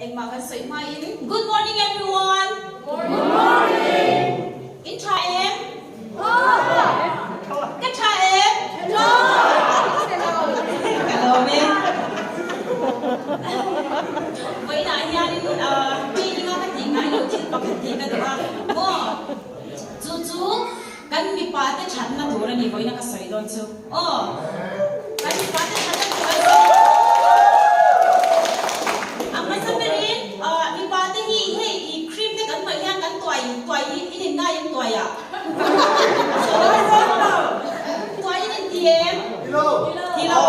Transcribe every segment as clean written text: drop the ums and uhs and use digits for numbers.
Engmah kan sawi hmain Good morning everyone! Good morning! In tha em? Ka tha em? Ka lawm e. Vawiinah hianin training a ka tih ngai loh thil pakhat tih ka duh a maw? Chu chu kan mipa te thatna tur a ni vawiina ka sawi dawn chu. Aw, kan mipa te thatna tur a ni. A hmasa berin mipa te hi hei i cream te kan hnawih hian kan tuai tuai in in ngai em tuai ah? Tuai in in ti em? Ti lo.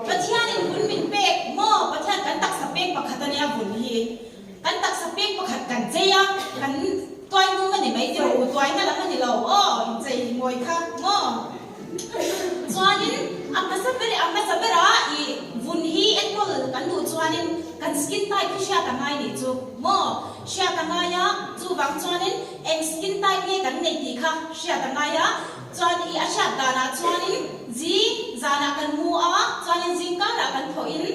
Pathian in vun min pek maw? Pathian kan taksa pek pakhat a nia vun hi. Kan taksa pek pakhat kan chei a, kan tuai nung a ni mai tiraw u, tuaina lam a ni lo aw, inchei ngawi kha maw? Chuanin a hmasa ber a hmasa bera i vun hi enkawl kan duh chuanin kan skin type hi hriat a ngai nih chu maw? Hriat a ngai a, chuvang chuanin eng skin type nge kan nei tih kha hriat a ngai a, chuan i a hriat danah chuanin zi zanah kan mu a, chuanin zingkarah kan thawhin,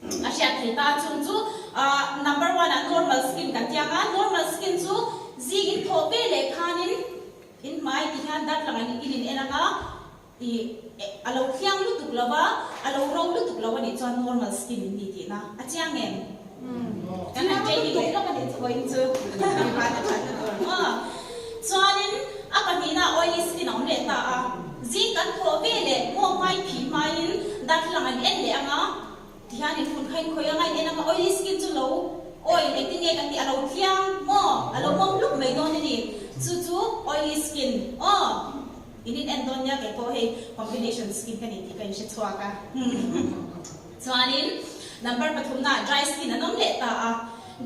A hriat thei ta chung chu number one ah normal skin kan tiang a, normal skin chu zing in thawh ve leh khanin in hmai ti hian dark lang in in en ang a, ih a lo thiang lutuk lo va, a lo ro lutuk lo a nih chuan normal skin in ni tihna a chiang em? Kan han training leh lawk a nih chu vawiin chu hmai te thatna tur maw? Chuanin a pahnihna oily skin a awm leh ta a, zing kan thawh ve leh maw hmai phih hmaiin darthlalang an en leh ang a, Tihian in hun kha in khawi anga in en anga oily skin chu lo oil engtin nge kan tih a lo tliang maw a lo mawm hluk mai dawn a ni chu chu oily skin aw in in en dawn nia kei pawh hei combination skin ka ni tih ka in hre chhuak a chuanin number pathumna ah dry skin an awm leh ta a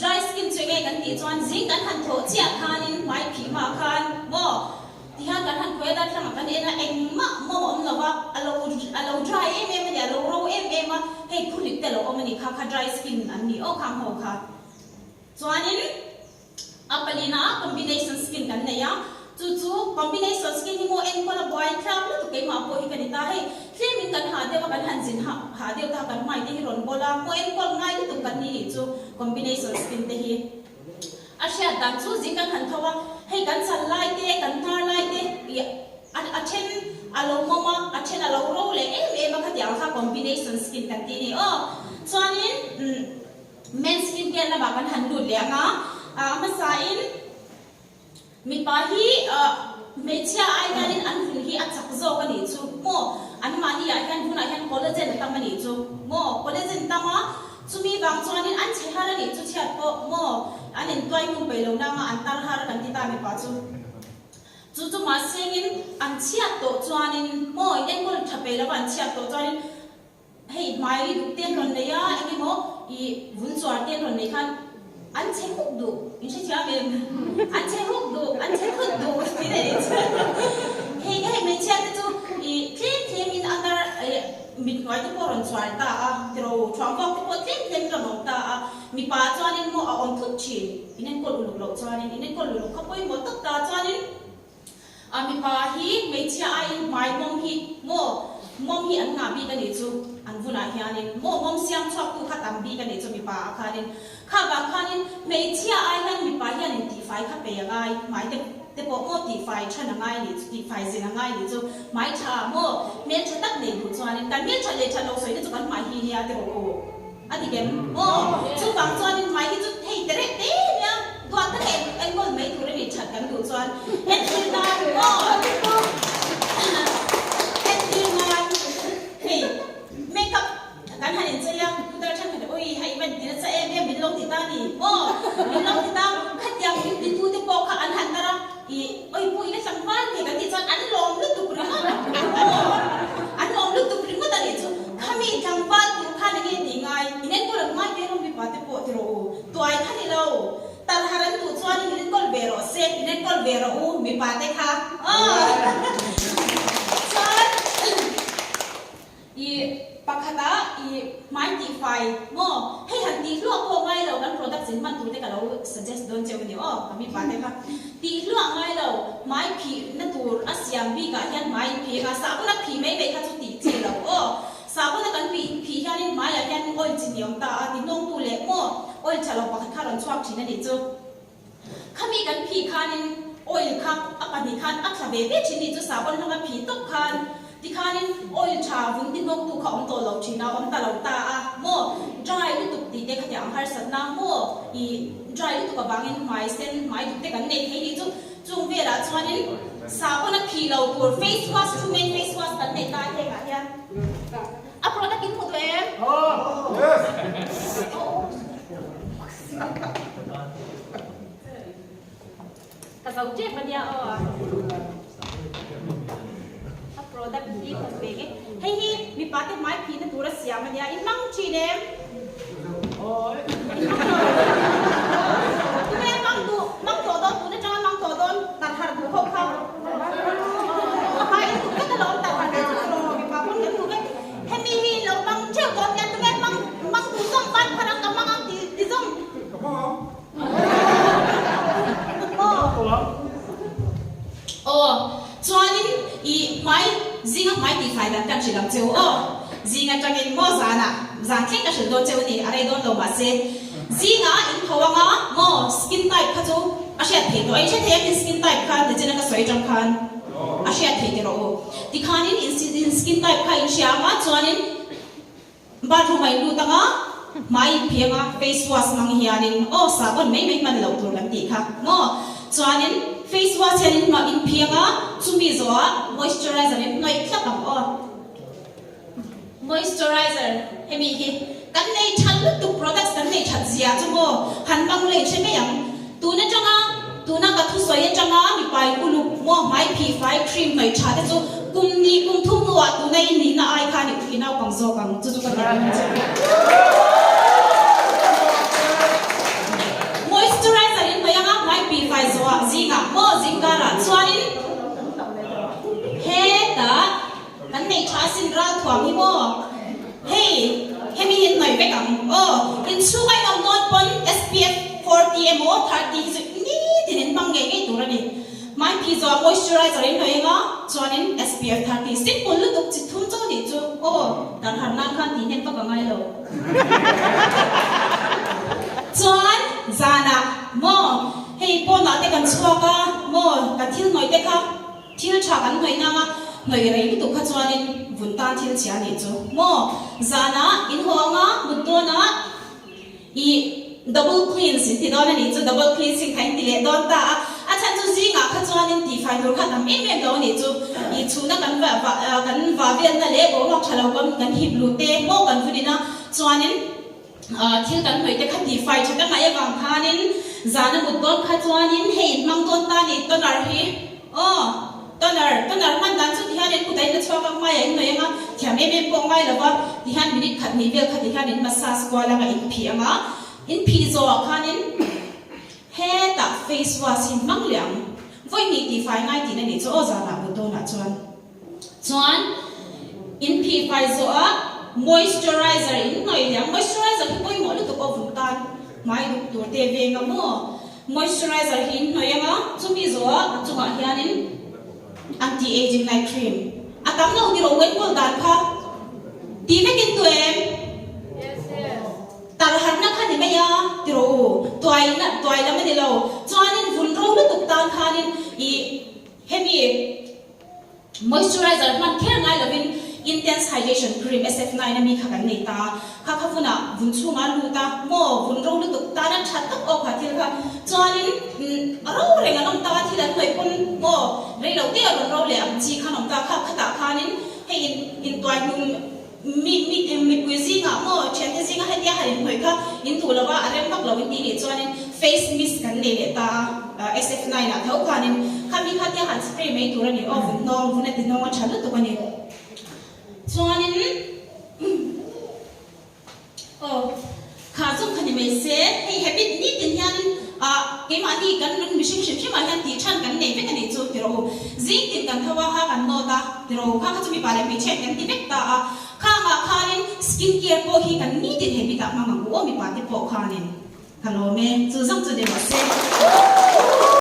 dry skin chu enge kan tih chuan zing kan han thawh chiah khanin hmai phih hma khan maw Tihian kan han khawi a darthlangah kan en a, engmah mawm a awm lo a, a lo a lo dry em em a ni, a lo ro em em a, hei khulit te lo awm a ni kha kha dry skin an ni aw khang ho kha. Chuanin a palina ah combination skin kan nei a, chu chu combination skin hi maw enkawl a buai thlak lutuk keimah pawh hi ka ni ta, hei tlemin kan hah deuh a kan han zin hah hah deuh ta kan hmai te hi rawn bawl a, maw enkawl ngai lutuk kan ni nih chu combination skin te hi. A hriat dan chu zing kan han tho a, hei kan chal lai te, kan hnar lai te ih a a then a lo mawm a, a then a lo ro leh em em a khatiang kha combination skin kan tih a ni aw. Chuanin umm men skin care lamah kan han lut leh ang a, a hmasain mipa hi ah hmeichhia ai hianin an vun hi a chak zawk a nih chu maw, anmahni ah hian vunah hian collagen a tam a nih chu maw, collagen tam a, Chumi vang chuanin an chhe har a nih chu chhiat pawh maw an intuai hmun peih lo nanga an tar har kan ti ta mipa chu. Chu chu mahsengin an chhiat tawh chuanin maw in enkawl tha peih lova an chhiat tawh chuanin hei hmai duk te an rawn nei a eng emaw ih vun chuar te an rawn nei khan an chhe huk duh in hrethiam em an chhe huk duh an chhe thut duh tih daih chu hei hei hmeichhia te chu ih tlem tlem in a tar ih Mit hnuai te pawh rawn chuai ta a, tiro thuam vak te pawh tlem tlem rawn awm ta a, mipa chuanin maw a awm thut thin, in enkawl uluk loh chuanin, in enkawl uluk kha pawimawh tak ta chuanin a mipa hi hmeichhia aiin hmai mawm hi maw mawm hi an ngah bik a nih chu, an vunah hianin maw mawm siam chhuak tu kha tam bik a nih chu mipa ah khanin, kha vang khanin hmeichhia ai hian mipa hian intihfai kha pe a ngai, hmai te. Te pawh maw tihfai than a ngai nih chu, tihfai zin a ngai nih chu, hmai tha maw hmel tha tak nei duh chuanin kan hmel that leh that lo sawi te chu kan hmai hi nia ti rawh u a ti kem maw? Chuvang chuanin hmai hi chu hei te reh te nia duat taka enkawl mai tur a ni that kan duh chuan entir nan maw entir nan hei makeup Kan han inchei a, computer thenkhat in ui hei van ti nasa em em min lo ti ta ni maw? Min lo ti ta, khatiang min ti tu te pawh kha an han tar a, ih ui pu ila tlangval ve kan tih chuan an lawm lutuk ringawt maw? An lawm lutuk ringawt a nih chu, khami tlangval tur khan enge tih ngai, in enkawl an ngai ve rawng mipa te pawh ti rawh u, tuai kha ni lo, tar har an duh chuan in enkawl ve rawh se, in enkawl ve rawh u mipa te kha aw chuan. I pakhat ah i hmai tih fai maw? Hei han tih hluah pawh ngai lo kan products in hman tur te ka lo suggest dawn cheu a ni aw ka mipa te kha. Tih hluah ngai lo hmai phih na tur a siam bik ah hian hmai in phih anga sahbun a phih mai mai kha chu tih chi lo aw. Sahbun a kan phih hian in hmai ah hian oil chi ni awm ta a ti hnawng tu leh maw? Oil tha lo pakhat kha rawn chhuak thin a nih chu. Khami kan phih khanin oil kha a pahnih khan a thla ve ve thin nih chu sahbawn hlanga phih tawp khan tikhanin oil tha vun ti hnawktu kha awm tawh lo thin a, awm ta lo ta a maw dry lutuk tih te khatiang ang harsatna maw ih dry lutuk avangin hmai sen hmai duk te kan nei thei nih chu chung velah chuanin sahbawn a phih lo tur face wash two main face wash kan nei ta hengah hian a product in hmu duh em? Ka zo tep a nia aw a. A product hi hmu ve nge. Hei hi mipa te hmai phihna tur a siam a nia. I hmang thin em? I hmang lo. Tunge hmang duh, hmang tawh dawn, tun atanga hmang tawh dawn tarhar duh ho kha. Ha in duh vek alawm tarhar ve chu tiraw mipa pawn kan duh vek. Hemi hi in lo hmang theuh dawn nia tunge hmang hmang duh zawng van phar ang ka hmang ang ti ti zawng. Ka hmang ang. Aw chuanin i hmai zinga hmai tih fai dan kan hrilh ang cheu aw zing atangin maw zanah zan thleng ka hrilh dawn cheu a ni a rei dawn lo mahse zinga in tho anga maw skin type kha chu a hriat theih tawh a in hre thei ang in skin type kha nichina ka sawi atang khan a hriat theih ti rawh u tikhanin in skin type kha in hria anga chuanin Bathroom ah in lut anga, hmai in phih anga, face wash hmang hianin aw sahbawn mai mai hman loh tur kan tih kha maw? Chuanin face wash hian in hmah in phih anga, chumi zawhah moisturizer in hnawih thlap ang aw. Moisturizer hemi hi kan nei that lutuk products kan nei that zia chu maw han hmang leh hre mai ang. Tun atanga tuna ka thusawi atanga mipa in uluk maw hmai phih fai cream hnawih tha te chu kum ni kum thum hnuah tuna i nihna ai khan i i naupang zawk ang chu chu ka ti ang che. Moisturizer in hnawih anga hmai phih fai zawhah zingah maw zingkarah chuanin hetah Kan neih tha asin ralthuam hi maw? Hei, hemi hi an hnawih vek ang aw. Inchhunga in awm dawn pawn SPF 40 emaw 30 hi chu nitin in hmang ngei ngei tur a ni. Hmai phih zawhah moisturizer in hnawih anga chuanin SPF 30 simple lutuk chi thum chauh nih chu aw. Darhar nan khan tih hnem vak a ngai lo. Chuan zanah maw hei pawnah te kan chhuak a maw kan thil hnawih te kha. Thil tha kan hnawih nang a, hnawih rei lutuk kha chuanin vun tan thil chhia nih chu maw? Zanah in haw anga mut dawnah i double cleanse in ti dawn a nih chu, double cleansing kha in ti leh dawn ta a, a chhan chu zingah kha chuanin tihfai tur kha tam em em lo a nih chu, i chhuna kan va va kan va velna leh boruak tha lo kan kan hip lut te maw kan vunin a chuanin Thil kan hnawih te kha tihfai tha ka ngaih avang khanin zana mut dawn kha chuanin hei in hmang dawn ta ni toner hi aw toner toner hman dan chu tihian in kut a in la chhuak ang hmaiah in hnawih anga thiam em em pawh ngai lova tihian minute khat hnih vel kha tihian in massage kual anga in phih anga in phih zawhah khanin hetah face wash hi hmang leh ang vawi hnih tihfai ngai tihna nih chu aw zanah mut dawnah chuan. Chuan in phih fai zawhah moisturizer in hnawih leh ang. Moisturizer hi pawimawh lutuk aw vun tan hmai duk tur te veng a maw. Moisturizer hi in hnawih ang a, chumi zawhah a chungah hianin anti-aging night cream a tam lo ni rawh enkawl dan kha ti vekin tu em? Tarharna kha ni mai a ti rawh u, tuaina tuai lam a ni lo. Chuanin vun ro lutuk tan khanin ih hemi. Moisturizer hman kher ngai lovin Intense Hydration Cream SF9 a mi kha kan nei ta a, kha kha vunah vun chhungah a lut a, maw vun ro lutuk tan a tha tak awk kha thil kha chuanin ro reng an awm ta a, thil an hnawih pawn maw rei lo te a rawn ro leh ang chi khan awm ta a, kha khatah khanin hei in intuai hnum Mi mi mipui zingah maw thiante zinga hetia han inhnawih kha in duh lova a rem vak lo in tih nih chuanin face mist kan nei leh ta a SF 9 ah tho khanin khami kha tia han spray mai tur a ni aw vun hnawng vun a ti hnawng a tha lutuk a ni chuanin Aw, kha zawng kha ni mai se, hei habit nitin hianin ah keimahni kan nun mihring hrim hrimah hian tih than kan nei vek a nih chu ti rawh u. Zing tin kan tho a, ha kan nawt a ti rawh u, kha kha chu mipa leh hmeichhia in kan ti vek ta a, khangah khanin skin care pawh hi kan nitin habit ah hmang ang u aw mipa te pawh khanin ka lawm e, chu zawng chu ni rawh se.